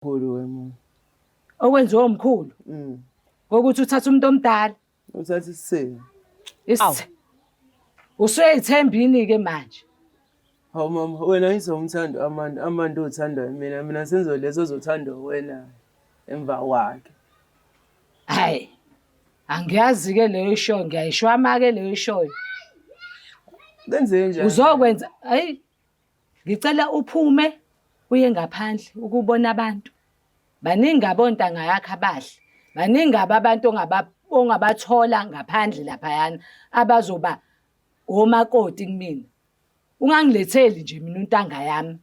Mkhulu wena. Okwenziwa umkhulu. Ngokuthi uthatha umuntu omdala. Uthatha isithembu. Isithe. Usuyayithembini ke manje. Hawu mama, wena ngizomthanda Amanda, Amanda uthandwa mina, mina senzo leso ozothandwa wena emva kwakhe. Hayi. Angiyazi ke leyo ishoyo, ngiyayishwama ke leyo ishoyo. Benze njani? Uzokwenza hayi ngicela uphume uye ngaphandle ukubona abantu. Baningi abontanga yakho abahle. Baningi abantu ongabathola ngaphandle laphayana abazoba omakoti kumina. Ungangiletheli nje mina untanga yami.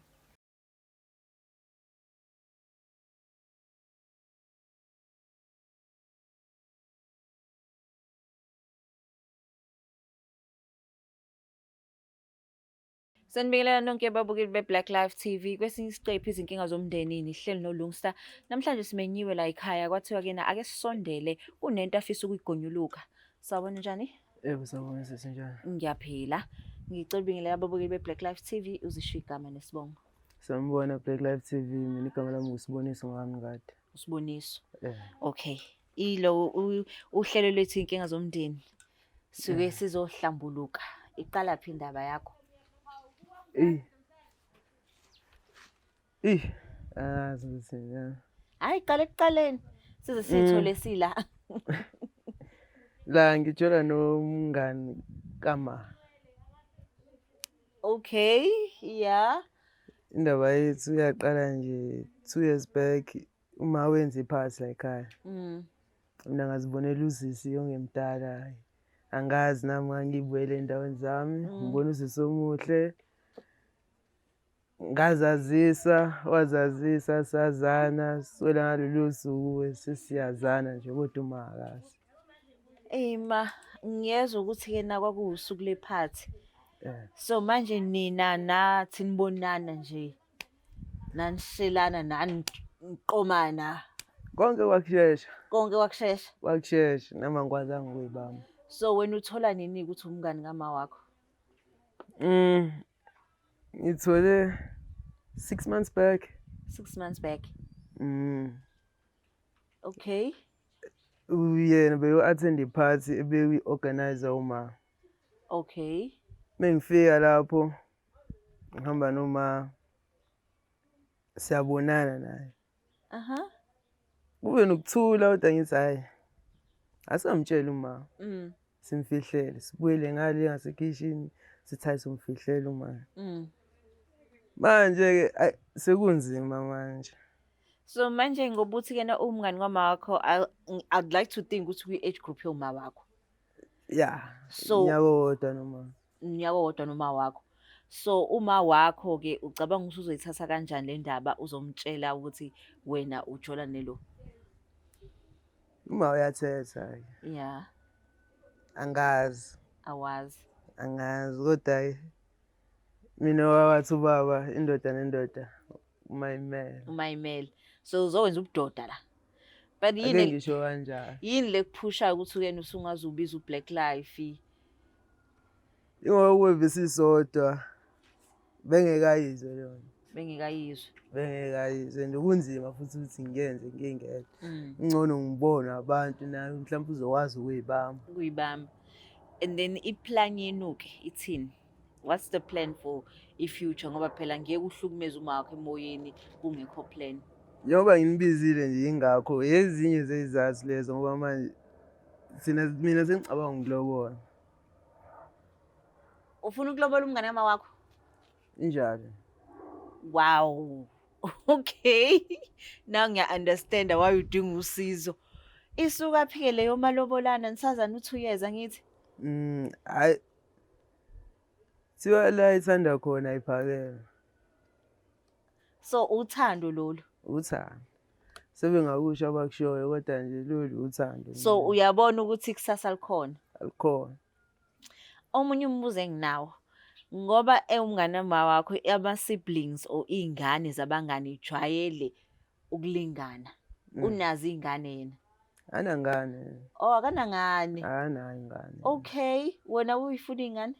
Sanibingelela nonke babukeli be-Black Life TV. Kwesinye isiqephu izinkinga zomndeni nihleli noLungsta. Namhlanje simenyiwe la ekhaya kwathiwa kena ake sisondele kunento afisa ukuyigonyuluka. Sawubona njani? Yebo sawubona sisi njani? Ngiyaphila. Ngicela ubingelela ababukeli be-Black Life TV uzisho igama nesibongo. Sanibona Black Life TV, mina igama lami nguSiboniso ngami kade. Usiboniso. Eh. Okay. Ilo uhlelo lwethu inkinga zomndeni. Suke sizohlambuluka. Iqala phi indaba yakho? Ey. Ey, azi ukuthi ya. Hayi qala ekuqaleni. Size sithole sila. La ngijola nomngani kama. Okay, yeah. Indaba yethu yaqala nje 2 years back uma wenza iphathi la ekhaya. Mina ngazibonela usisi ongemdala. Angazi nami ngangibuyele endaweni zami, ngibona usisi omuhle. Ngazazisa, wazazisa, sazana, swela ngalolu suku sesiyazana nje kodwa uma akazi. Ey ma, ngiyezwa ukuthi ke na kwakuwusuku lephathi. Eh. So manje nina nathi nibonana nje. Nanishelana naniqomana. Konke kwakushesha. Konke kwakushesha. Kwakushesha nami angikwazanga ukuyibamba. So wena uthola nini ukuthi umngani kama wakho? Ngithole 6 months back. 6 months back. Okay. Uyena beyo attend i-party ebeyi-organizer uma. Okay. Mengifika lapho ngihamba noma siyabonana naye. Aha. Kube nokuthula kodwa ngithi hayi asamtshela uma. Simfihlele sibuyele ngale ngasekhishini sithi hayi somfihlela uma. Manje ke sekunzima manje. So manje ngoba uthi kena umngani kwama wakho I'd like to think ukuthi kwi age group yoma wakho. Yeah. So unyaka owodwa noma unyaka owodwa noma wakho. So uma wakho ke ucabanga ukuthi uzoyithatha kanjani le ndaba uzomtshela ukuthi wena ujola nelo? Uma uyathetha ke. Yeah. Angazi. Awazi. Angazi kodwa mina wathi ubaba indoda nendoda uma imele. Uma imele. So uzowenza ubudoda la. But Ake yini ngisho kanjalo. Yini lekuphusha ukuthi wena usungaze ubiza uBlack Life? Ingoba kube sisodwa bengekayizwe lona. Bengekayizwe. Bengekayizwe and kunzima futhi ukuthi ngiyenze ngingedwa. Ngcono ngibone abantu naye mhlawumbe uzokwazi ukuyibamba. Ukuyibamba. And then iplan yenu ke ithini? What's the plan for i-future? Ngoba phela ngeke uhlukumeze uma wakho emoyeni kungekho plan. Njengoba nginibizile nje ingakho ezinye zezizathu lezo ngoba manje sina mina sengicabanga ukulobola. Ufuna ukulobola umngane kama wakho? Injalo. Wow. Okay. Now ngiya understand why udinga usizo. Isuka phike leyo malobolana nisazana uthi uyeza ngithi? Hayi. Thiwa la ithanda khona iphakela. So uthando lolu. Uthando. Sebengakusho abakushoyo kodwa nje lolu uthando. So uyabona ukuthi ikusasa likhona. Alikhona. Omunye umbuzo enginawo ngoba ewumngane wama wakho ama siblings or izingane zabangani ijwayele ukulingana. Unazo izingane yena? Anangane. Oh, akanangane. Akanayo ingane. Okay, wena uyifuna ingane?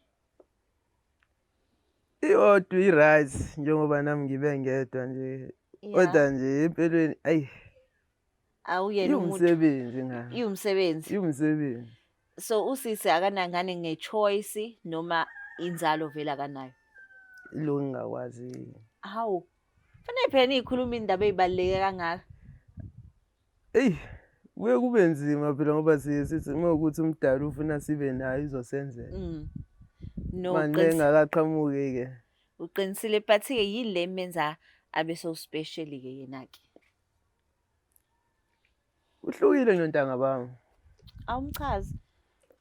Iyodwa i-right njengoba nami ngibe ngedwa nje. Kodwa nje empelweni ayi Awuyena umuntu. Iwumsebenzi ngane. Iwumsebenzi. Iwumsebenzi. So usisi akanangane nge-choice noma inzalo vele akanayo? Ilo ngingakwazi. Hawu. Fanele phela niyikhuluma indaba ezibaluleke kangaka. Eyi, kuye kube nzima phela ngoba siye sithi uma ukuthi umdala ufuna sibe nayo izosenzela. No, Manje engakaqhamuki-ke. Uqinisile but-ke yini le emenza abe so special-ke yena-ke? Uhlukile kunontanga bami. Awumchazi.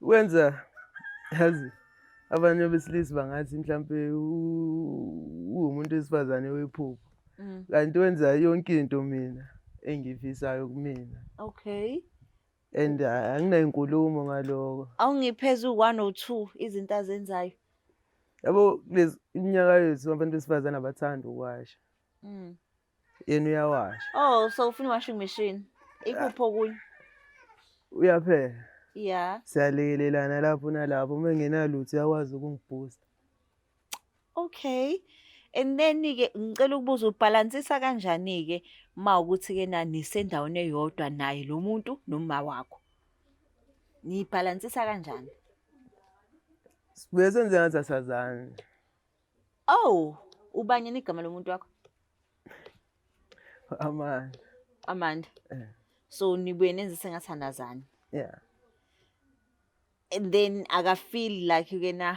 Wenza yazi abanye besilisa bangathi mhlampe uwumuntu wesifazane wephupho. Kanti wenza yonke into mina engiyifisayo kumina. Okay. And anginayinkulumo ngaloko. Awungipheze u-1 or 2 izinto azenzayo. Yabo kulezi iminyaka yethu abantu besifazane abathanda ukuwasha. Yena uyawasha. Oh, so ufuna washing machine. Ikuphi okunye? Uyapheka. Yeah. Siyalekelelana lapho nalapho uma engenalutho uyakwazi ukungiboosta. Okay. And then ke ngicela ukubuza ubhalansisa kanjani ke mawukuthi ke na nisendaweni eyodwa naye lo muntu noma wakho? Nibhalansisa kanjani? Sibuye senze ngathi asazani. Oh, ubani igama lomuntu wakho? Amanda. Amanda. So nibuye nenze sengathandazani. Yeah. And then aka feel like ke na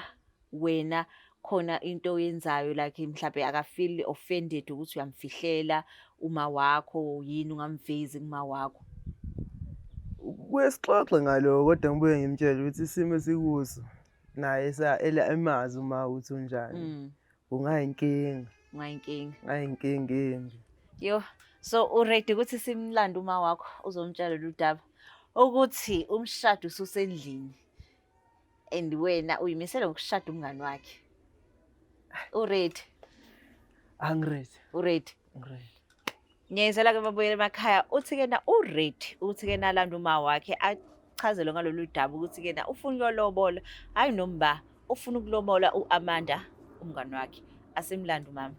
wena khona into oyenzayo like mhlambe aka feel offended ukuthi uyamfihlela uma wakho yini ungamvezi kuma wakho. Kuye sixoxe ngaloko kodwa ngibuye ngimtshele ukuthi isimo esikuso naye sa emazi uma uthi unjani. Ungayinkinga. Ungayinkinga. Ungayinkinga embi. Yo, so uready ukuthi simlande uma wakho uzomtshela lolu daba ukuthi umshado ususendlini and wena uyimisele ngokushada umngani wakhe. Uready? Angiready. Uready? Ngiready. Ngiyezela ke babuyele emakhaya uthi ke na uready ukuthi ke nalanda uma wakhe achazelwe ngalolu daba ukuthi ke na ufuna ukuyolobola hayi noma ufuna ukulobola uAmanda umngani wakhe asimlanda umama.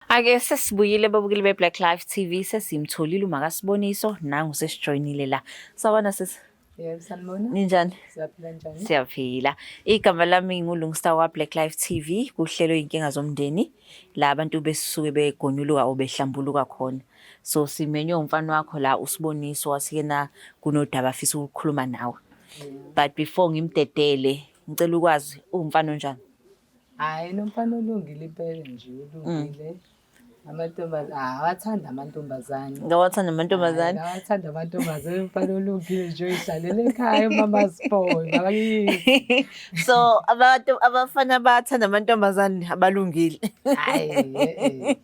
Ake sesibuyile babukeli beBlack Life TV sesimtholile uMakaSiboniso nangu sesijoyinile la. Sawubona sisi. Yebo, sanibona. Ninjani? Siyaphila njani? Siyaphila. Igama lami nguLungsta wa Black Life TV kuhlelo inkinga zomndeni la abantu besuke begonyuluka o behlambuluka khona. So simenywe umfana wakho la uSiboniso wathi yena kunodaba afisa ukukhuluma nawe. But before ngimdedele ngicela ukwazi uwumfana onjani? Hayi, nomfana olungile impela nje, ulungile. Amantombazane, awathanda amantombazane. Ngawathanda amantombazane. Awathanda amantombazane, umfana olungile nje uyihlalele ekhaya umama boy, bakithi. So abantu abafana bathanda amantombazane abalungile. Hayi, eh.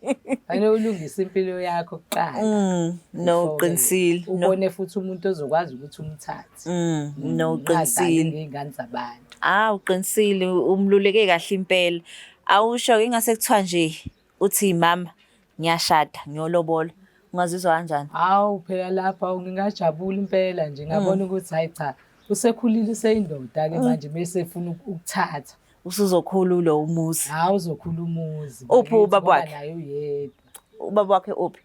Fanele ulungise impilo yakho kuqala. No Before-ke uqinisile. No. Ubone futhi umuntu ozokwazi ukuthi umthathe. No Ungadlali uqinisile. ngey'ngane zabantu. Ah uqinisile umluleke kahle impela. Awusho ke ingase kuthiwa nje uthi mama ngiyashada ngiyolobola. Ungazizwa kanjani? Hawu phela lapha ngingajabula impela nje ngabona ukuthi hayi cha usekhulile useyindoda ke manje bese efuna ukuthatha. Usuzokhula umuzi. Hawu uzokhula umuzi. Uphi Bakithi, ubaba ngoba wakhe? naye uyedwa. Ubaba wakhe uphi?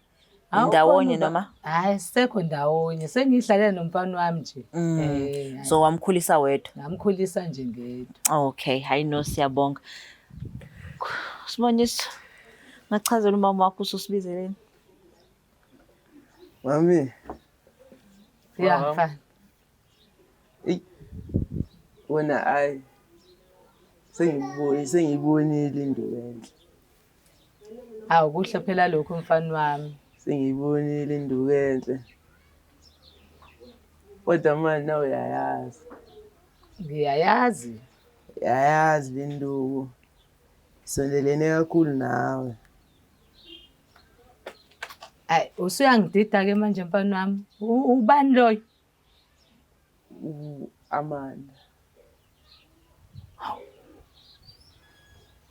Hawu, Ndawonye khona uba- noma? Hayi sisekho ndawonye sengihlalela nomfana wami nje. Eh, So wamkhulisa wedwa. ngamkhulisa nje ngedwa. Okay, hayi no siyabonga. Siboniso. Ngachazela umama wakho ususibizeleni. Mami, Ya mfana. eyi wena ayi sengiyibonile induku enhle. Hawu kuhle phela lokho mfana wami. Sengiyibonile induku enhle. Kodwa manje nawe uyayazi. Ngiyayazi. Uyayazi le nduku. Sondelene kakhulu nawe. Hayi usuyangidida ke manje mfana wami. Ubani loyo? Amanda.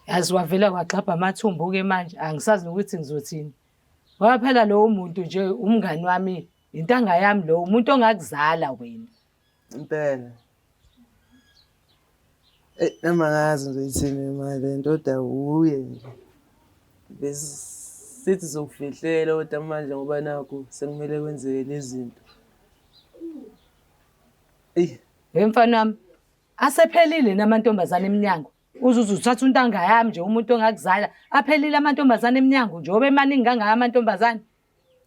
Yazi wavela kwaxabha amathumbu ke manje angisazi nokuthi ngizothini. Ngoba phela lowo muntu nje umngani wami, intanga yami lo umuntu ongakuzala wena. Impela. Eyi nami angazi ngizoyithini imali le nto kodwa wuye nje. Besithi sokufihlela kodwa manje ngoba nakhu sekumele kwenzeke lezi zinto. Eyi. He mfana wami, asephelile namantombazane emnyango. Uze uze uthathe untanga yami nje umuntu ongakuzala. Aphelile amantombazane emnyango njengoba emaningi kangaka amantombazane.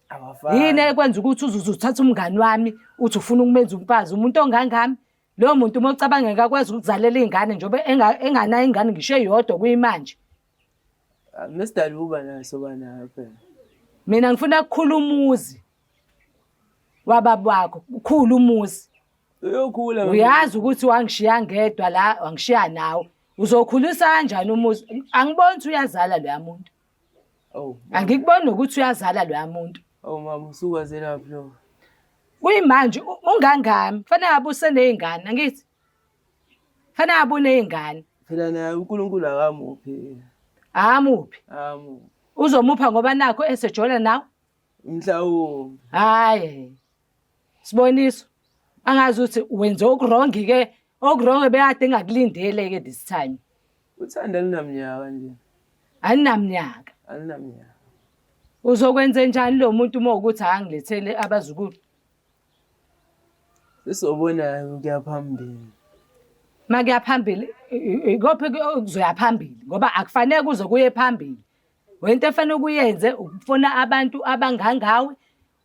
Awafani. Yini ekwenza ukuthi uze uze uthathe umngani wami uthi ufuna ukumenza umfazi umuntu ongangami? Loyo muntu uma ucabanga ngeke akwazi ukukuzalela iy'ngane njengoba enganayo ingane ngisho eyodwa kuyimanje. Ah, Mesidala uba naso banayo phela. Mina ngifuna kukhula umuzi wababa wakho, kukhula umuzi. Uyokhula. Uyazi ukuthi wangishiya ngedwa la, wangishiya nawe. Uzokhulisa kanjani umuzi? Angiboni ukuthi uyazala loya muntu. Oh. Angikuboni nokuthi uyazala loya muntu. Oh mama usukwazelaphi lokho? Kuyimanje ungangami, kufanele ngabe useney'ngane, angithi? Kufanele ngabe uney'ngane. Phela naye uNkulunkulu akamuphi. Akamuphi. Akamuphi. Uzomupha ngoba nakho esejola nawe? Mhlawumbe. Hhayi. Siboniso. Angazi ukuthi wenze okurongi ke, okurongi bekade engakulindele ke this time. Uthanda alinamnyaka nje. Alinamnyaka. Alinamnyaka. Uzokwenze njani lo muntu uma ukuthi akangilethele abazukulu? Sisobona kuya phambili. Makuya phambili, ikophi kuzoya phambili ngoba akufanele kuze kuye phambili. Wena into efanele ukuyenze ukufuna abantu abangangawe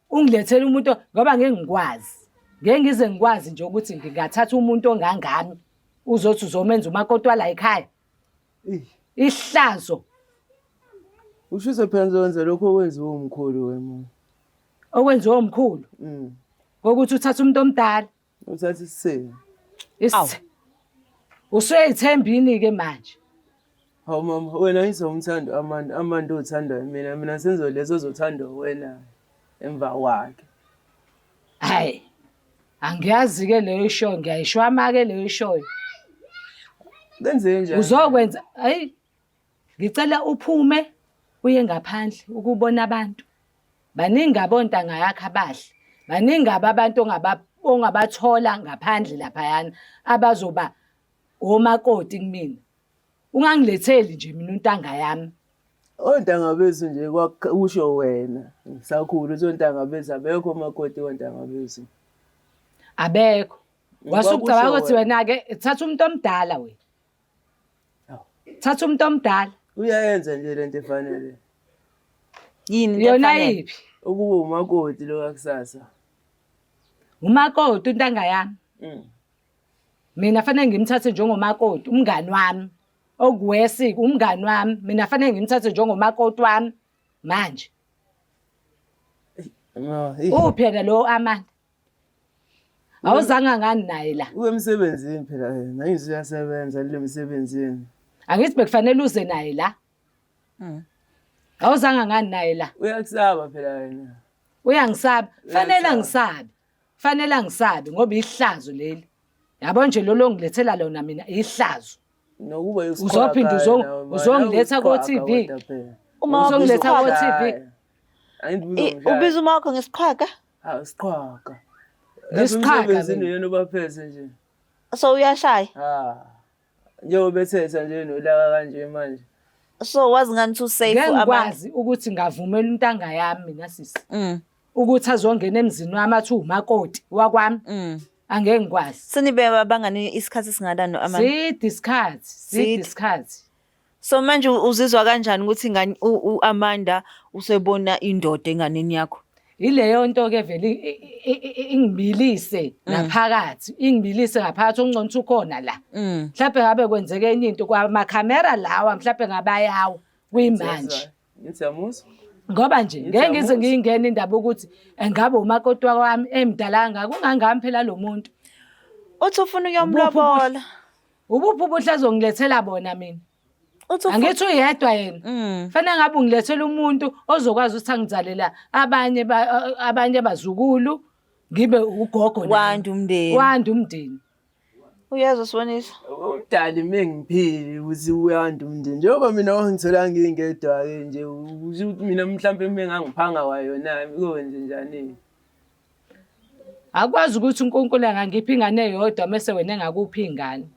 ungilethele umuntu ngoba ngeke ngikwazi. Ngeke ngize ngikwazi nje ukuthi ngingathatha umuntu ongangami uzothi uzomenza umakoti wala ekhaya. Ihlazo. Usho phela ngizokwenza lokho okwenziwa umkhulu wena. Okwenziwa umkhulu. Ngokuthi uthatha umuntu omdala. Uthatha isithembu. Isithembu. Usuyayithembini ke manje. Hawu mama, wena ngizomthanda Amanda, Amanda uthandwa mina, mina senzoleso ozothandwa wena emva kwakhe. Hayi. Angiyazi ke leyo ishoyo, ngiyayishwama ke leyo ishoyo. Kwenze njani? Uzokwenza, hayi. Ngicela uphume uye ngaphandle ukubona abantu. Baningi abontanga yakho abahle. Baningi abantu ongabathola ngaphandle laphayana abazoba omakoti kumina. Ungangiletheli nje mina untanga yami. Ontanga bethu nje kusho wena. Ngisakhula uthi ontanga bethu abekho omakoti ontanga bethu. Abekho. Wasukucabanga ukuthi wena-ke thatha umuntu omdala wena. Thatha umuntu omdala. Uyayenza nje lento efanele. Yini into Yona efanele? yiphi? Ukuba umakoti lo kakusasa. Umakoti untanga yami. Mina fanele ngimthathe njengomakoti, umngani wami. Okuwesi umngani wami, mina fanele ngimthathe njengomakoti wami manje. No, eyi, Uphi yena lo Amanda? Awuzanga ngani naye la? Uwe emsebenzini phela yena, angithi uyasebenza lile emsebenzini. Angithi bekufanele uze naye la. Awuzanga ngani naye la? Uyakusaba phela yena. Uyangisaba. Fanele angisabe. Fanele angisabe ngoba ihlazo leli. Yabo nje lolo ongilethela lona mina ihlazo. Nokuba Uzophinda uzongiletha ko-TV. Uma wakho Uzongiletha isiqhwaga. ko-TV. Ubiza uma wakho ngesiqhwaga? Hawu siqhwaga. Ngisiqhwaga Emsebenzini mina. yena ubaphethe nje. So uyashaya. Ha. Njengoba bethetha nje nolaka kanje manje. So wazi ngani ukuthi usafe Ngeke Amanda? ngikwazi ukuthi ngavumela untanga yami mina sisi. Ukuthi azongena emzini wami athi umakoti wakwami. Angeke ngikwazi. Senibe abangani isikhathi esingakanani no-Amanda? Side isikhathi, side Side. isikhathi. So manje uzizwa kanjani ukuthi ingane u-Amanda usebona indoda enganeni yakho? Ileyo nto ke vele ingibilise ngaphakathi, ingibilise ngaphakathi okungcono ukuthi ukhona la. Mhlawumbe ngabe kwenzeke enye into kwamakhamera lawa mhlawumbe ngabayawo kuyimanje. Ngithi yamuzwa. Ngoba nje ngeke ngize ngiyingene indaba ukuthi engabe umakoti wami emdala kangaka ungangami phela lo muntu. Uthi ufuna ukuyomlobola. Ubuphi ubuhle azongilethela bona mina? Uthi Angithi uyedwa yena. Fanele ngabe ungilethela umuntu ozokwazi ukuthi angizalela abanye abanye abazukulu ngibe ugogo nami. Wande umndeni. Wande umndeni. Uyezwa Siboniso? Umdali mengiphili ukuthi uyanda umndeni. Njengoba mina wangithola ngingedwa-ke nje usho ukuthi mina mhlampe mengangiphanga kwayona kwenze njani? Akwazi ukuthi uNkulunkulu angangipha ingane eyodwa mese wena engakuphi ingane.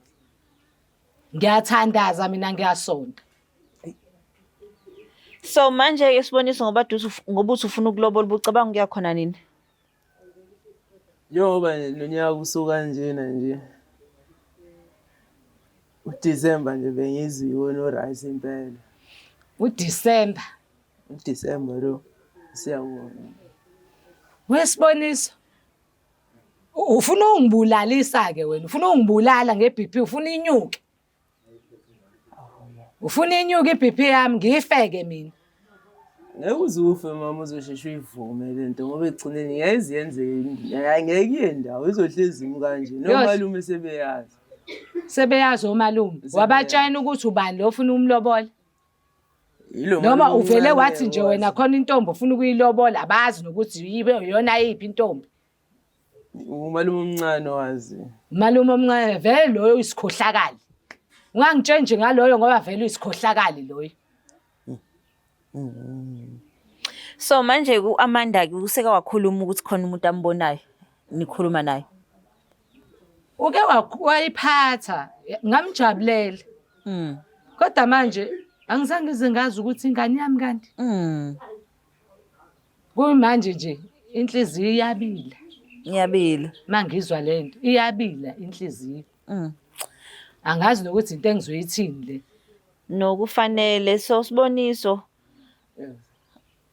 Ngiyathandaza mina ngiyasonta. So manje-ke Siboniso ngoba duze ngoba uthi ufuna ukulobola ubucabanga ukuya khona nini? Njengoba nonyaka usuka njena nje. UDecember nje bengiziwe no right impela. UDecember. UDecember lo siyabona. Wesiboniso. Ufuna ungibulalisa ke wena, ufuna ungibulala ngeBP, ufuna inyuke. Ufuna inyuke iBP yami ngifeke mina. Ngeke uze ufe mama uzosheshe uyivume le nto ngoba ekugcineni ngeke ize yenzeke ngeke iye ndawo izohlezi imi kanje nomalume sebeyazi. Sebeyazi omalume. Wabatshela ukuthi ubani lo ofuna umlobola. Yilo Noma malume uvele omncane wathi nje wena owazi. khona intombi ofuna ukuyilobola abazi nokuthi yibe iyona yiphi intombi. Umalume omncane owazi. Umalume omncane vele loyo uyisikhohlakali. Ungangitsheli nje ngaloyo ngoba vele uyisikhohlakali loyo. So manje u-Amanda-ke useke wakhuluma ukuthi khona umuntu ambonayo nikhuluma naye. Uke wayiphatha ngamjabulela. Kodwa manje angizange ngize ngazi ukuthi ingane yami kanti. Kuyimanje nje inhliziyo iyabila. Iyabila. Mangizwa lento iyabila inhliziyo. Angazi nokuthi into engizoyithini le. Nokufanele so Siboniso.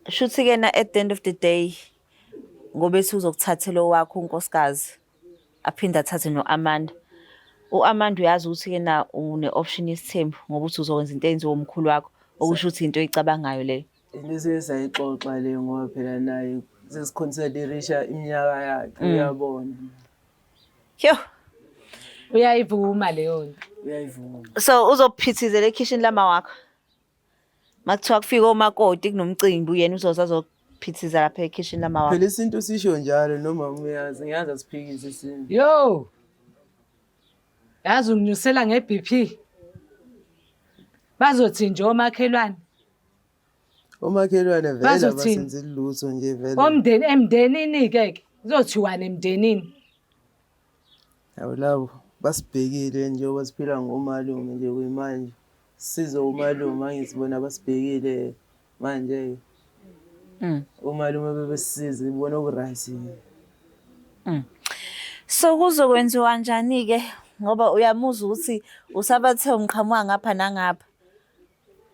Shuthi ke na at the end of the day ngoba ethi uzokuthathela owakho unkosikazi aphinde athathe no-Amanda. U-Amanda uyazi ukuthi ke na une-option yesithembu ngoba uthi uzokwenza into eyenziwa umkhulu wakho okusho ukuthi into oyicabangayo leyo. Into esike sayixoxa leyo ngoba phela naye sesikhonsiderisha iminyaka yakhe uyabona. Yo. Uyayivuma leyo nto. Uyayivuma. So uzophithizela ekhishini lama wakho. Makuthiwa kufika omakoti kunomcimbi yena uzoza azophithiza lapha ekhishini lama wakho. Phela isintu sisho njalo noma uyazi ngiyazi asiphikise isintu. Yo. Yazi unginyusela ngeBP. Bazothi nje omakhelwane. Omakhelwane vele Bazothini? abasenzeli lutho nje vele. Omndeni emndenini ke ke. Kuzothiwani emndenini? Yabo labo basibhekile njengoba siphila ngomalume nje kuyimanje. Sizo umalume angithi bona basibhekile manje. Umalume bebesisiza ibona okuright. So kuzokwenziwa kanjani ke ngoba uyamuzwa ukuthi usabathe umqhamuka ngapha nangapha.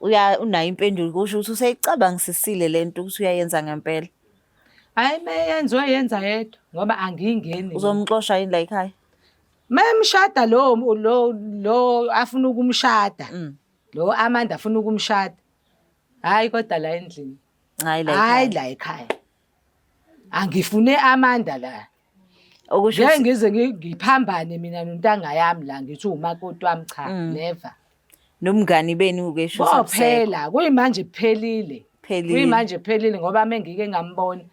Uya unayo impendulo kusho ukuthi useyicabangisisile lento ukuthi uyayenza ngempela. Hayi meyenziwe yenza yedwa ngoba angiyingeni. Uzomxosha yini la ekhaya? Memshada lo lo lo afuna ukumshada. Lo Amanda afuna ukumshada. Hayi kodwa la endlini. Hayi la Hayi ekhaya. la ekhaya. Angifune Amanda la. Okusho Ngeke ukuthi ngize ngiphambane mina nontanga yami la ngithi umakoti wami cha never. nomngani benu ke sho Bophela kuyimanje kuphelile. Phelile. Kuyimanje kuphelile ngoba mengike ngambona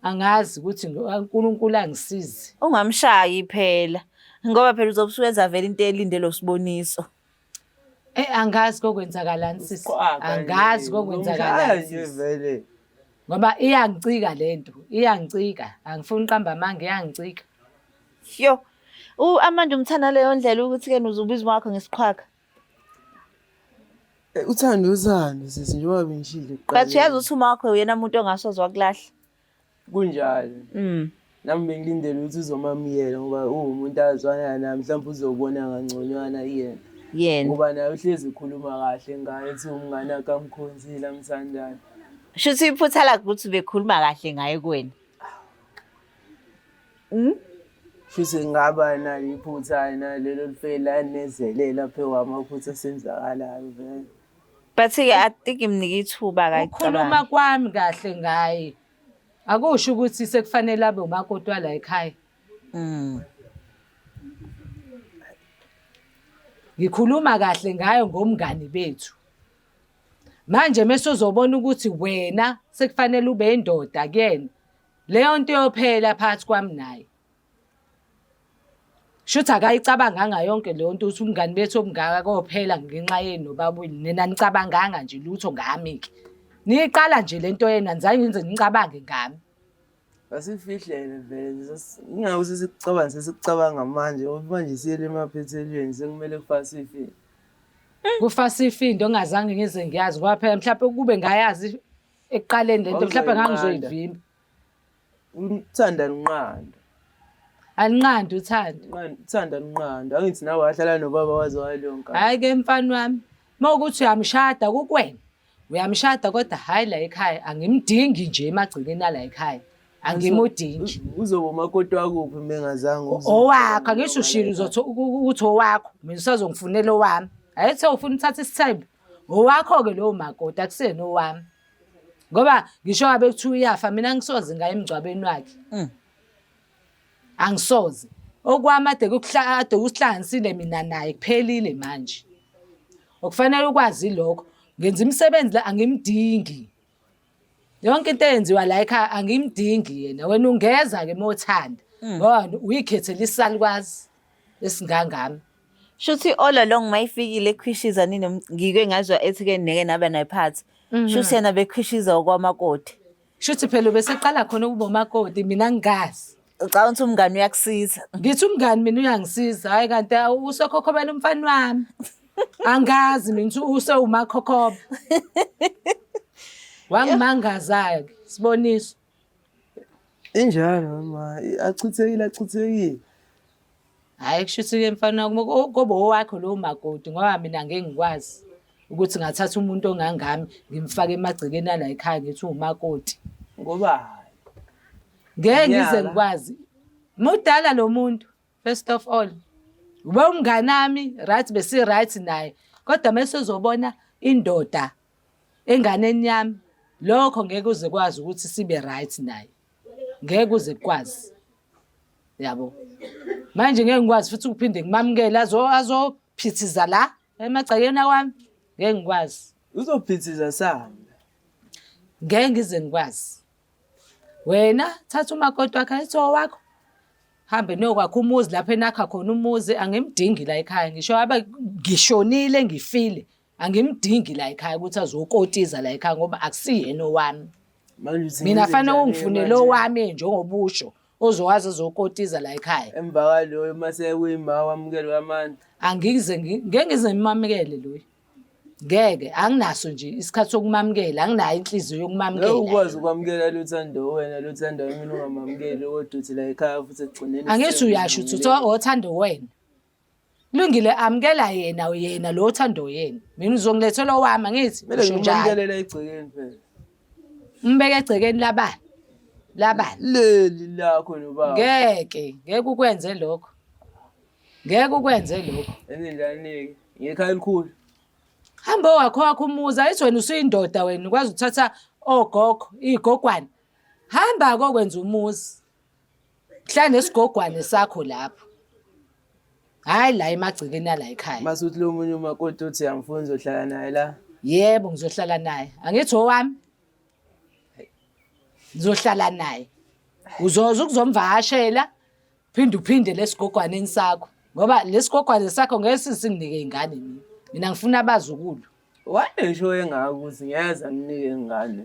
angazi ukuthi uNkulunkulu angisize. Ungamshayi phela ngoba phela uzobe usuwenza vele into elindele usiboniso. Angazi kokwenzakalani sisi. Qwaka nje, Angazi uzomshaya kokwenzakalani nje sisi. vele. Ngoba iyangicika lento, iyangicika. Angifuni uqamba amanga iyangicika. Yo. U-Amanda umthanda leyo ndlela ukuthi ke uzobiza wakho ngesiqhwaga. Uthando uthando sisi njengoba bengishilo But uyazi ukuthi uma wakho uyena umuntu ongasoze wakulahla. Kunjalo. Nami bengilindele ukuthi uzomamukela ngoba uwumuntu azwana naye mhlawumbe uzobona kangconywana yena. Yena. Ngoba naye uhlezi ekhuluma kahle ngaye ethi umngane wakhe amkhonzile amthandayo. Shuthi iphutha lakhe ukuthi bekhuluma kahle ngaye kuwena. Shuthi ngaba nalo iphutha nalelo lifela nezelela phe kwamaphutha asenzakalayo vele. But ke I think imnika ithuba Ukukhuluma akayicabangi. kwami kahle ngaye akusho ukuthi sekufanele abe umakoti wala ekhaya. Ngikhuluma kahle ngayo ngomngani bethu. Manje mase uzobona ukuthi wena sekufanele ube indoda kuyena. Leyo nto iyophela phakathi kwami naye. Shuthi akayicabanganga yonke leyo nto ukuthi umngani bethu obungaka kophela ngenxa yenu nobabili. Nina nicabanganga nje lutho ngami-ke. Niyiqala nje le nto yenu anizange nize nicabange ngami. Asifihlele vele ingakho sesikucabanga sesikucabanga manje ngoba manje siyele emaphethelweni sekumele kufake sifihle. Kufasa ifindo ongazange ngize ngiyazi ngoba phela mhlawumbe kube ngayazi ekuqaleni lento mhlawumbe ngangizoyivimba. Uthanda lunqanda. Alinqandi uthando. Uthanda lunqanda. Angithi nawe wahlala nobaba waze waleyo nkani. Hhayi ke mfana wami, uma ukuthi uyamshada kukwena. Uyamshada kodwa hhayi la ekhaya angimdingi nje emagcekeni ala ekhaya. Angimudingi. Uzoba umakoti wakuphi uma engazange uze- Owakho angisho ushilo uzothi ukuthi owakho mina usazongifunela owami. Ayethe ufuna uthatha isithembu. Owakho-ke lowo makoti akusena owami. Ngoba ngisho ngabe kuthiwa uyafa mina angisoze ngaye emngcwabeni wakhe. Angisoze. Okwami ade ade kusihlanganisile mina naye kuphelile manje. Okufanele ukwazi lokho. Ngenza imisebenzi la angimdingi. Yonke into eyenziwa la ekhaya angimdingi yena. Wena ungeza-ke uma uthanda. Ngoba uyikhethela isalukwazi esingangami. Shuthi all along mayifikile ekhwishiza nini ngike ngazwa ethi ke neke naba naye phansi. Shuthi yena bekhwishiza okwamakoti. Shuthi phela ubeseqala khona ukuba umakoti mina ngingazi. Ucabanga ukuthi umngani uyakusiza. Ngithi umngani mina uyangisiza, hhayi kanti usekhokhobela umfana wami. Angazi mina ukuthi usewumakhokhoba. Wangimangaza-ke, Siboniso. Injalo mama, achithekile achithekile. Hhayi kusho ukuthi-ke mfana wami kobe owakho lowo makoti ngoba mina ngeke ngikwazi ukuthi ngathatha umuntu ongangami ngimfake emagcekeni ala ekhaya ngithi uwumakoti. Ngoba Ngeke ngize ngikwazi. Mudala lo muntu first of all. Ube umnganami right besi right naye kodwa mase uzobona indoda enganeni yami lokho ngeke uze kwazi ukuthi sibe right naye. Ngeke uze kwazi. Yabo. Manje ngeke ngikwazi futhi ukuphinde ngimamukele azophithiza la emagcekeni awami. Ngeke ngikwazi. Uzophithiza sami. Ngeke ngize ngikwazi. Wena thatha umakoti wakho ayithi owakho. Hambe niyokwakha umuzi lapho enakha khona umuzi angimdingi la ekhaya ngisho abe ngishonile ngifile angimdingi la ekhaya ukuthi azokotiza la ekhaya ngoba akusiyena owami. Manje uthi Mina ngenze fanele njani-ke ungifunele manje? owami njengobusho ozowazi ozokotiza la ekhaya. Emva kwaloyo mase kuyima wamukelwa amandla. Angize ngeke ngize ngimamukele loyo. Ngeke anginaso nje isikhathi sokumamukela, anginayo inhliziyo Ngeke yokumamukela. ukwazi ukwamukela luthando wena luthando mina ungamamukeli kodwa uthi la ekhaya futhi ekugcineni Angithi uyasho uthi uthi othanda wena. Kulungile amukela yena yena lo othanda yena. Mina uzongilethela owami angithi kumele usho njalo. ngimamukele la egcekeni phela. Umbeke egcekeni labani? Labani? Leli lakho nobaba. Ngeke, ngeke ukwenze lokho. Ngeke ukwenze lokho. Enze njani-ke? Ngekhaya elikhulu. Hamba owakho wakho umuzi, ayithi wena usuyindoda wena ukwazi ukuthatha ogogo, iy'gogwane. Hamba kokwenza umuzi. Hlala nesigogwane sakho lapho. Hhayi la emagcekeni ala ekhaya. Mase uthi lo munye umakoti uthi angifuni uzohlala naye la. Yebo ngizohlala naye. Angithi owami. Ngizohlala naye. Uzoza ukuzomvakashela phinde uphinde lesigogwaneni sakho ngoba lesigogwane sakho ngeke sisinginike ingane mina. Mina ngifuna abazukulu. Wanesho engaka ukuthi ngiyeza nginike ingane.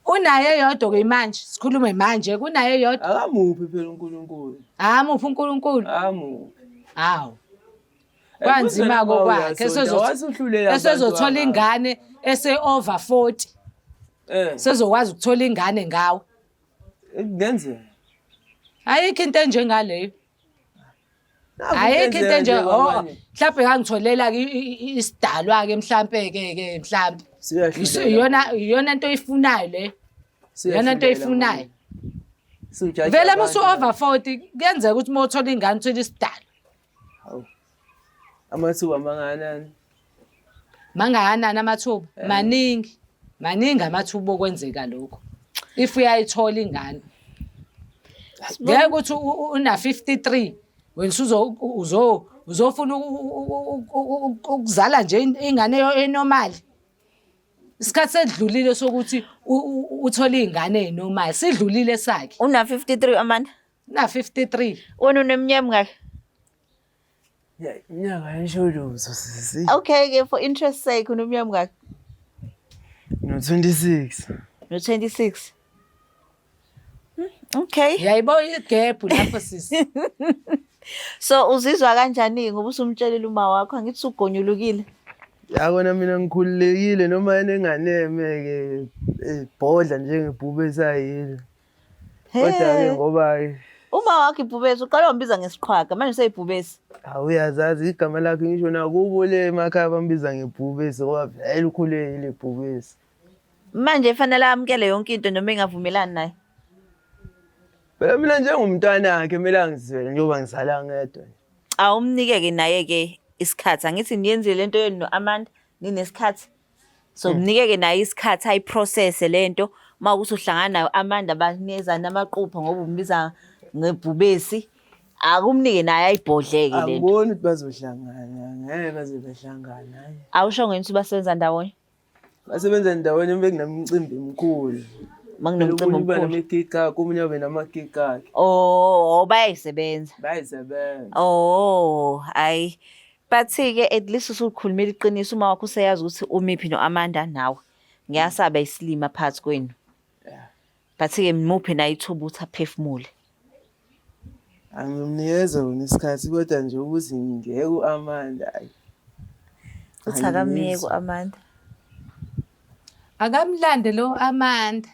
Unayo eyodwa ke manje, sikhulume manje kunayo eyodwa. Akamuphi phela uNkulunkulu. Amuphi uNkulunkulu? Amuphi. Hawu. Kwanzima kokwakhe esezothola ingane ese over 40. Eh. Sezokwazi ukuthola ingane ngawe. Kungenzeka. Ayikho into enjengaleyo. Ayikho into enje oh mhlawumbe ngangitholela ke isidalwa ke mhlambe ke ke mhlambe. Iyona iyona into oyifunayo le. Iyona into oyifunayo. Vele musu over 40 kuyenzeka ukuthi uma uthola ingane uthole isidalwa. Hawu. Amathuba mangakanani? Mangakanani amathuba? Maningi. Maningi amathuba okwenzeka lokho. If uyayithola ingane. Ngeke ukuthi una 53 wena usuzo uzo uzofuna ukuzala nje ingane enormal. Isikhathi sedlulile sokuthi uthole ingane enormal. Sidlulile sakhe. Una 53 Amanda? Na 53. Wena uneminyaka emingaki? Ya, iminyaka ayisho lutho sisi. Okay ke for interest sake uneminyaka emingaki? No 26. No 26. Okay. Yayibo igebhu lapho sisi. So uzizwa kanjani ngoba usumtshelile uma wakho angithi usugonyulukile? Yakona mina ngikhululekile noma yena enganeme-ke ebhodla njengebhubesi ayilo. Kodwa-ke ngoba-ke Uma wakho ibhubesi uqala wambiza ngesiqhwaga manje useyibhubesi. Hawu uyazazi igama lakhe ngisho nakubo le emakhaya bambiza ngebhubesi ngoba vele ukhule yile bhubesi. Manje fanele amukele yonke into noma engavumelani naye. Phela mina njengomntwanakhe kumele angizwele njengoba ngizala ngedwa nje. Awumnike-ke naye-ke isikhathi. Angithi niyenzile lento yenu no-Amanda ninesikhathi. So mnike-ke naye isikhathi ayiprocesse lento. Uma ukuthi uhlangana nayo Amanda banikezana amaqupha ngoba umbiza ngebhubesi. Akumnike naye ayibhodleke lento. Angiboni ukuthi bazohlangana, ngeke baze bahlangana. Hhayi. Awusho ngeni ukuthi basebenza ndawonye? Basebenza ndawonye uma kunemicimbi emikhulu. Uma kunomcimbi Omunye uba omkhulu. namagigi akhe, omunye abe namagigi akhe. Oh, bayayisebenza. Bayayisebenza. Oh, hayi. But-ke at least usukhulumile iqiniso uma wakho useyazi ukuthi umiphi no-Amanda nawe. Ngiyasaba isilima phakathi kwenu. Yeah. But-ke muphe naye ithuba ukuthi aphefumule. Angimnikeza wona isikhathi kodwa nje ukuthi ngiyeke u-Amanda ayi. Uthi akamyeke u-Amanda. Akamlande lo Amanda.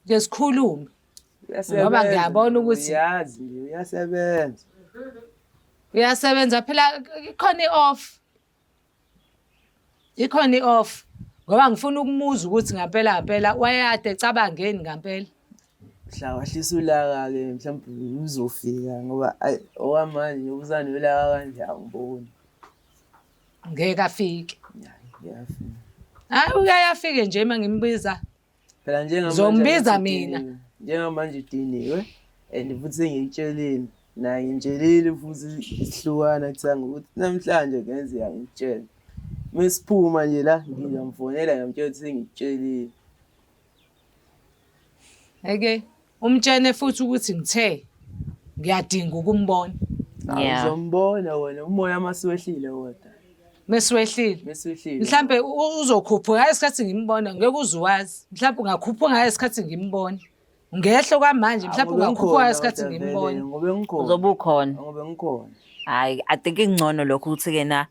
Nje sikhulume. Uyasebenza Ngoba ngiyabona nje, ukuthi- uyazi nje uyasebenza. Uyasebenza phela ikhona i-off. Ikhona i-off. Ngoba ngifuna ukumuza ukuthi ngampela ngampela wayekade ecabangeni ngampela. Mhla wahlisa ulaka-ke mhlawumbe uzofika ngoba ayi okwamanje usanolaka kanje angiboni. Ngeke afike. Hayi, ngiyafika. Hayi uyaye afike nje uma ngimbiza. Phela njengamanje Ngizombiza angithi mina. udiniwe. Njengamanje udiniwe and futhi sengiyitshelile naye ngimtshelile futhi isihlukana kuthanga ukuthi namhlanje kungenzeka ngikutshele. Mesiphuma nje la ngiyamfonela ngiyamtshela ukuthi sengikutshelile. Eke umtshene futhi ukuthi ngithe ngiyadinga ukumbona. Yeah. Uzombona wena umoya masuwehlile kodwa. Mesiwehlile. Mesiwehlile. Mhlambe uzokhuphuka ngesikhathi ngimbona ngeke uzuwazi. Mhlambe ungakhuphuka ngesikhathi ngimbona. Ngehlo kwamanje mhlambe ungakhuphuka ngesikhathi ngimbona. Ngobe ngikhona. Uzobe ukhona. Ngobe ngikhona. Hayi, I think ingcono lokho ukuthi-ke na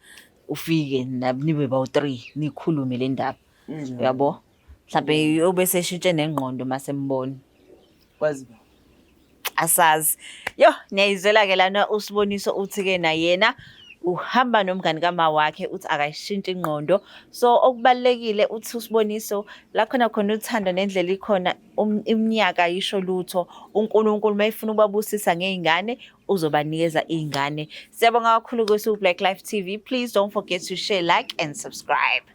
ufike nibe bawu-three nikhulume le ndaba. Njalo. Uyabo? Mhlambe ube seshintshe nengqondo mase mbona. Kwazi ba. Asazi. Yo, niyayizwela-ke lana uSiboniso uthi-ke na yena uhamba nomngani kama wakhe uthi akayishintshi ingqondo. So okubalulekile uthi uSiboniso la khona khona uthando nendlela ikhona iminyaka ayisho lutho. uNkulunkulu mayefuna ukubabusisa ngey'ngane uzobanikeza iy'ngane. Siyabonga kakhulu kwesi Black Life TV. Please don't forget to share, like and subscribe.